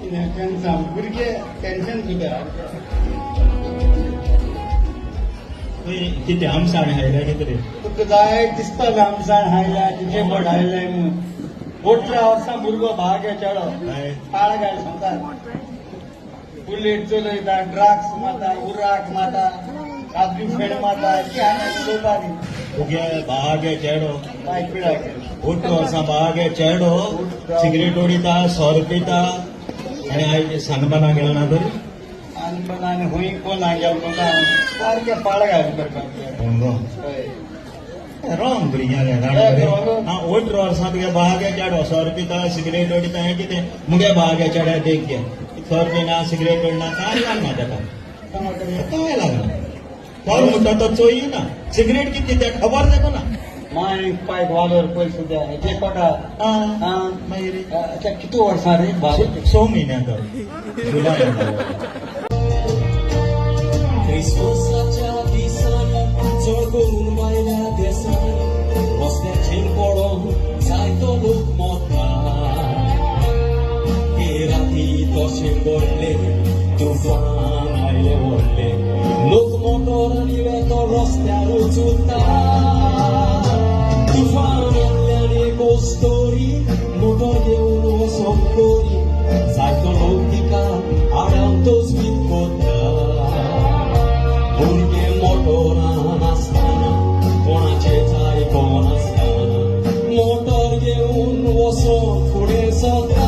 भुरगे टेन्शन सुद्दां. कितें आमसाण हायल्या कितें रे? तुका जाय दिसता आमसाण हायल्या तुजे बोट हायलें म्हणून. 18 वर्सां भुरगो भाग्य चेडो पाळ घाल सांगता, बुलेट चलयता, ड्रग्स मारता, उराक मारता, रात्री फेड मारता, की हांगा उलयता न्ही. भुरगे बागे चेडो काय पिडाय. 18 वर्सां बागे चेडो सिगरेट ओडिता, सोरो पिता आनी आयज सानपना गेलो ना तर. आनी आनी हुंय कोण गेलो म्हणटा सारकें पाळ घाल करपाक. हय. रॉंग भुरग्यांले. हा, 18 वर्सां तुगे बागे चेडो सोरो पिता, सिगरेट ओडिता, हें कितें? मुगे बागे चेड्या देख घे, सोरो पिना, सिगरेट ओडना, कांय लागना ताका, कांय लागना. कोण म्हणटा तो चोयना, सिगरेट कितें तें खबर ताका ना. माय पायक वालोर पयस सुद्दां हेजे कोटा. हा, मागीर अच्छा, कितू वर्सां रे बाब? 6 म्हयन्यां तो जुलय. क्रिसमसाच्या दिसांनी चड करून भायल्या देसांनी रस्त्याचेर पडोन जायतो लोक मरता. ते राती तशें पडले, तुफान आयले व्हडले, लोक मोटरांनी वेतो रस्त्यार उरता. तुफान आयल्यान कोस्तोरी मोटर घेवन वचोंक करी, जायतो लोक तिका आडावन तजवीज करता. भुरगे मोटरान आसतना, कोणाचे जाय कोण आसतना, मोटर घेवन वचोन फुडें सरता.